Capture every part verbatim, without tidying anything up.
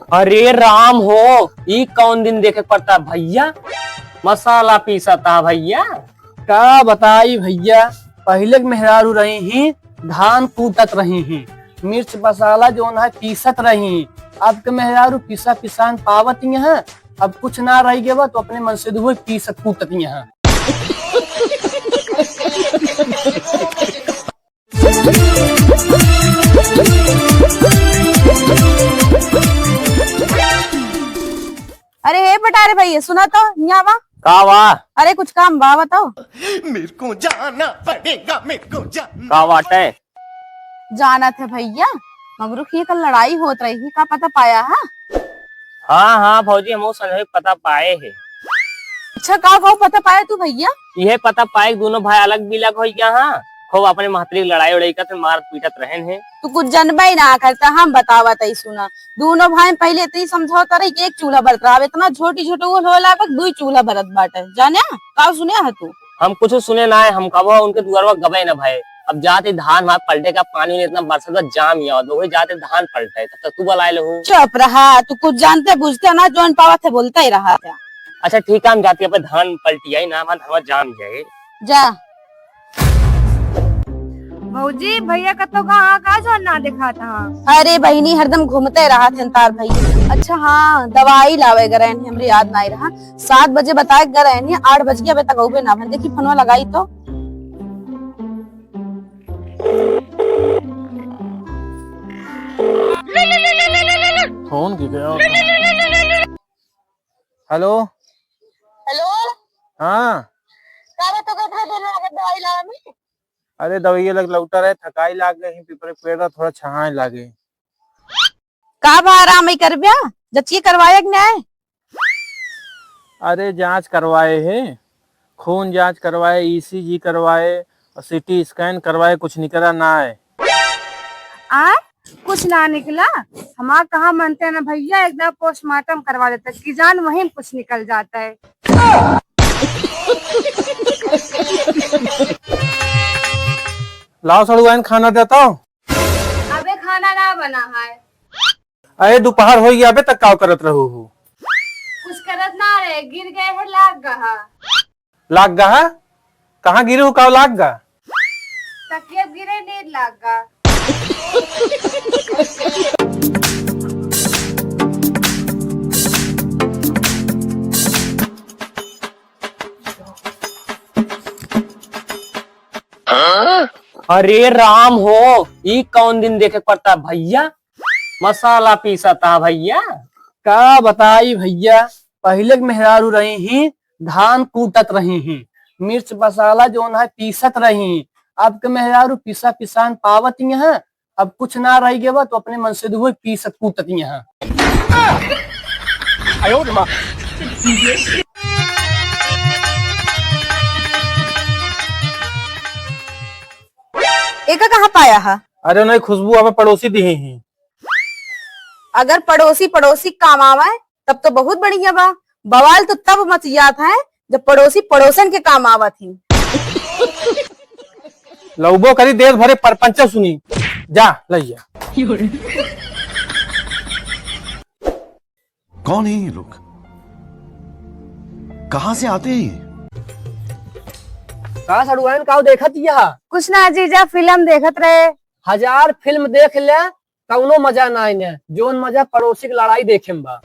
अरे राम हो, ई कौन दिन देखे के पड़ता भइया? मसाला पीसता भइया। का बताई भइया, पहिले के मेहरारू रही ही, धान कूटत रही ही, मिर्च मसाला जौन है पीसत रही ही। अब के मेहरारू पीसा पिसान पावत ही हैं, अब कुछ ना रहि गवा तो अपने मन से दुहे पीसत कूटत ही हैं। अरे हे पटारे भइया, सुना तो, यहाँ वा। का वा? अरे कुछ काम बा, बताओ। मेरे को जाना पड़ेगा, मेरे को जाना का बाटे? जानत है भइया, मगरू की कल लड़ाई होत रही, का पता पाया है? हाँ, हाँ भौजी, हमहू संजोग पता पाए है। अच्छा, का, का पता पाया तू भइया? इहे पता पाए कि दोनों भाई अलग बिलग होइ गया हाँ, खूब अपने महतरी के लड़ाई उड़ाई करत, मारत पीटत रहन है। तू कुछ जनबे ना करता, हम बतावत है, सुना। दोनों भाई पहिले इतनी समझौता रही कि एक चूल्हा बरत रहा, अब इतना छोटी छोटी वो होए लागल, दुई चूल्हा बरत बाटे। जाने का सुने है तू? हम कुछ सुने ना है, हम कबो उनके दुआरवा गबे ना भाई। अब जाते धान वहाँ पलटे का, पानी में इतना बरसात बा, जाम ही आवत बा, वही जाते धान पलटे, तब तक तू बुलाए लहू। चुप रहा, तू कुछ जानते बुझते ना, जौन पावत है बोलता ही रहा था। अच्छा ठीक है, हम जाते अपन धान पलटी आई ना, हमारा धनवा जाम जाए। जा। भौजी, भइया कतो कहाँ का जौन ना देखात हा? अरे बहिनी, हरदम घूमते रहत हैं तार भइया। अच्छा हाँ, दवाई लावे गए रहन, हमरे याद नाई रहा। सात बजे बताए गए रहन, आठ बज गया, अबे तक अउबे ना भन। देखी फोनवा लगाई तो। फोन की गया। हेलो। हेलो। हाँ। का रे, तो कितना दिन लागत दवाई लावे में? अरे, दवाई लग लौटा रहे, थकाई लाग गई, पीपर के पेड़ रहा, थोड़ा छहाए लागे। का भा आराम ही करब्या? जच्ची करवाए कि नाय? अरे, जांच करवाए है, खून जांच करवाए, ईसीजी करवाए और सीटी स्कैन करवाए, कुछ निकला ना है। आ? कुछ ना निकला? हमार कहाँ मनते ना भइया, एक दाव पोस्टमार्टम करवा लेते, कि जान वहीं कुछ निकल जाता है। लाओ सड़ुआइन, खाना देता हूँ। अबे खाना ना बना है। अरे दोपहर होइ गया, अबे तक काव करत रहू हो? कुछ करत ना रहे, गिर गए है, लाग गहा। लाग गहा? कहाँ गिरे हो, काव लाग गा? तकिया गिरे, नींद लाग गा। अरे राम हो, ई कौन दिन देखे के पड़ता भइया? मसाला पीसता भइया। का बताई भइया, पहिले के मेहरारू रही ही, धान कूटत रही ही, मिर्च मसाला जौन है पीसत रही ही। अब के मेहरारू पीसा पिसान पावत ही हैं, अब कुछ ना रहि गवा तो अपने मन से दुहे पीसत कूटत ही हैं। एका कहाँ पाया हा? अरे नहीं, खुशबू हमें पड़ोसी दिही ही। अगर पड़ोसी पड़ोसी काम आवे तब तो बहुत बढ़िया बा। बवाल तो तब मच जात है जब पड़ोसी पड़ोसन के काम आवत ही। लउबो करी देश भरे परपंच सुनी। जा लइया। कौन है ये लोग? कहाँ से आते हैं ये? का सड़ुआइन काव देखत यह? कुछ ना जीजा, फिल्म देखत रहे। हजार फिल्म देख ले, कौनो मजा ना आइने। जोन मजा पड़ोसी की लड़ाई देखे में बा।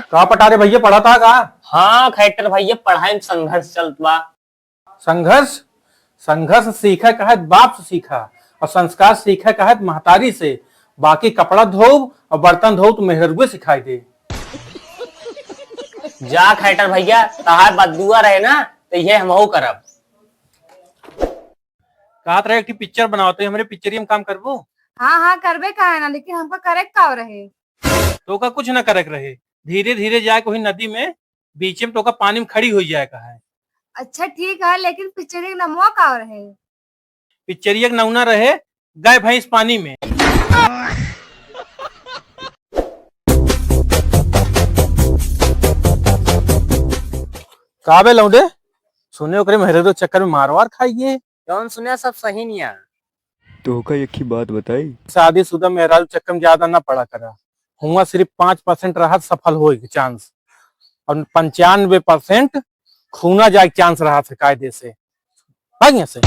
का पटारे भइया पढ़ा था का? हाँ खैटर भइया, पढ़ाई में संघर्ष चलत बा। संघर्ष, संघर्ष सीखे कहत बाप से सीखा और संस्कार सीखे कहत महतारी से। बाकी कपड़ा धोब और बर्तन धोब तो मेहररुए सिखाई दे। जा खैटर भइया, तहार बददुआ रहे ना तो ये हमहू करब। कहत रहे एक ठे पिक्चर बनावत है, हमरे पिक्चरिया में काम करबो? हाँ हाँ करबे काहे ना, लेकिन हमका करे का रहे? तो का कुछ ना करे के रहे, धीरे धीरे जाए के वही नदी में बीचे में टोका पानी में खड़ी होइ जाए का है। अच्छा ठीक है, लेकिन पिक्चरिया के नमवा का रहे? पिक्चरिया के नौना रहे गाय भैंस पानी में। का बे लौंडे, सुने ओकरे मेहरारू चक्कर में मार वार खाई गए। जौन सुने सब सही निया। तोहका एक ही बात बताई। शादीशुदा मेहरारू चक्कर में ज्यादा ना पड़ा करा। हुआ सिर्फ पाँच परसेंट रहत सफल होए के चांस, और पंचानवे परसेंट खूना जाए के चांस रहत है कायदे से। भाग यहाँ से।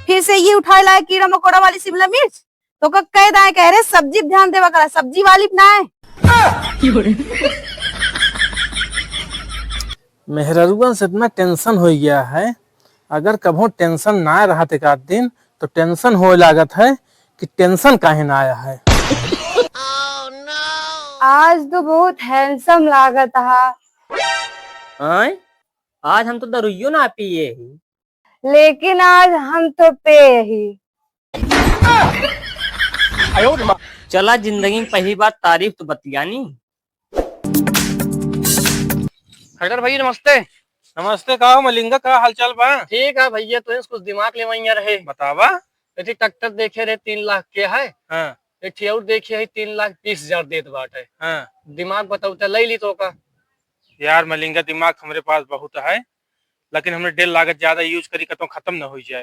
फिर से ये उठाए लाए कीड़ा मकोड़ा वाली शिमला मिर्च। तो का कह दाए कह रहे सब्जी पे ध्यान देवा करा, सब्जी वाली पे ना है। मेहररुआ से इतना टेंशन हो गया है, अगर कभो टेंशन ना रहत एक आध दिन तो टेंशन होए लागत है कि टेंशन काहे ना आया है। आज तो बहुत हैंडसम लागत हा। आय? आज हम तो दरुइयो ना पिए ही। लेकिन आज हम तो पे ही। चला, जिंदगी में पहली बार तारीफ तो बतियानी। खड़कर भैया, नमस्ते। नमस्ते, का हो मलिंगा, का हालचाल बा? ठीक है भैया, तो कुछ दिमाग लेवइया रहे। बतावा। एक ठे ट्रैक्टर देखे रहे, तीन लाख के है। हाँ। एक ठे और देखे है, तीन लाख बीस हजार देत बाटे। हाँ। दिमाग बताऊ त ले ली तो का। यार मलिंगा, दिमाग हमरे पास बहुत है, लेकिन हमरे डेढ़ लागत ज्यादा यूज करी, कतौ खत्म न हो जाए।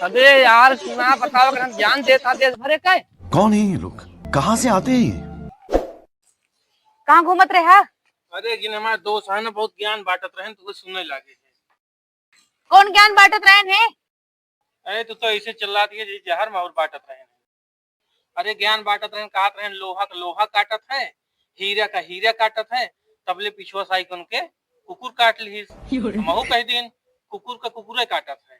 अबे यार, सुना बताओ, अगर हम ज्ञान देता देश भरे का। कौन है ये लोग, कहाँ से आते हैं ये? कहाँ घूमत रहे हा? अरे, जिन हमारे दोस्त है ना, बहुत ज्ञान बांटत रहन, तो वो सुने लागे है। कौन ज्ञान बांटत रहन है? अरे, तू तो ऐसे चिल्लात है, जैसे जहर माहुर बांटत रहन। अरे, ज्ञान बांटत रहन, कहत रहन, लोहा का लोहा काटत है, हीरा का हीरा काटत है, तबले पिछुआ साई कन के कुकुर काट लिहिस। हमहू कह दिन, कुकुर का कुकुरे काटत है।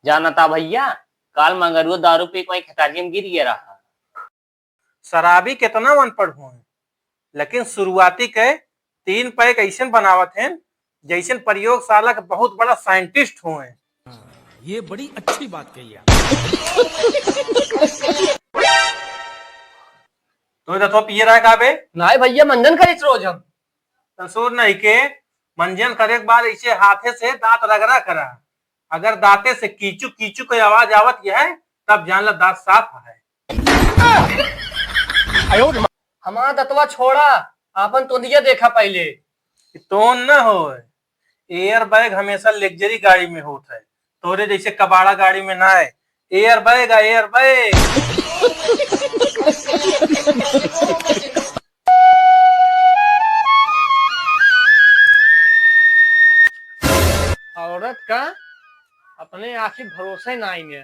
जानता भैया, काल मंगरुआ दारू पी के वहीं खेतारी में गिर गया रहा। शराबी कितना अनपढ़ होए, लेकिन शुरुआती के तीन पैक ऐसन बनावत हैं, जैसन प्रयोगशाला के बहुत बड़ा साइंटिस्ट होए। ये बड़ी अच्छी बात कही आप। तो दतवा पिए रहा का बे? नाय भैया, मंजन करीत रोज हम। ससुर नहीं के, मंजन करे के बाद ऐसे हाथे से दांत रगड़ा करा। अगर दांते से कीचू कीचू के आवाज आवत है, तब जान ला दांत साफ है। हमार दतवा छोड़ा, आपन तोंदिया देखा पहिले। ई तोन न होए, एयर बैग हमेशा लग्जरी गाड़ी में होत है, तोरे जैसे कबाड़ा गाड़ी में ना है। एयर बैग आ एयर बैग। औरत का अपने आँखी भरोसे नाई है।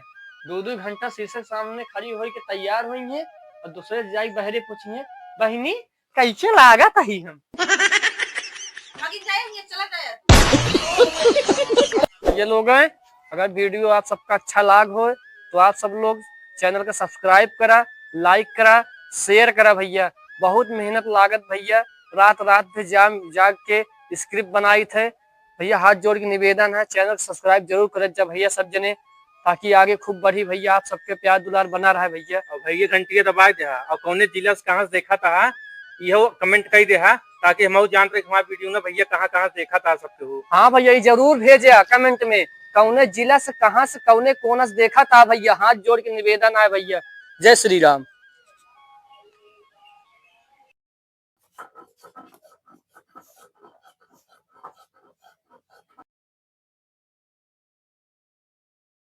दो दो घंटा शीशे के सामने खड़ी होई के तैयार होई है और दूसरे जाई बहरे पूछी है, "बहिनी, कैसे लागत ही हम?" भागी जाए, ये चला जाए। ये लोग हैं, अगर वीडियो आप सबका अच्छा लाग हो तो आप सब लोग चैनल का सब्सक्राइब करा, लाइक करा, शेयर करा भैया। बहुत मेहनत लागत भैया, रात रात भर जाम जाग के स्क्रिप्ट बनाई थे। भैया हाथ जोड़ के निवेदन है, चैनल सब्सक्राइब जरूर करत जा भैया सब जने, ताकि आगे खूब बढ़ी भैया, आप सबके प्यार दुलार बना रहे भैया। और भैया घंटिया दबाए दे हा, और कौने जिला से कहाँ से देखा था, इहो कमेंट कर दे हा, ताकि हम जान रहे हमारे वीडियो ना भैया कहाँ कहाँ से देखा था सबके हो। हाँ भैया, ये जरूर भेजे हा कमेंट में, कौने जिला से कहाँ से कौने कोना से देखा था भैया, हाथ जोड़ के निवेदन है भैया। जय श्री राम।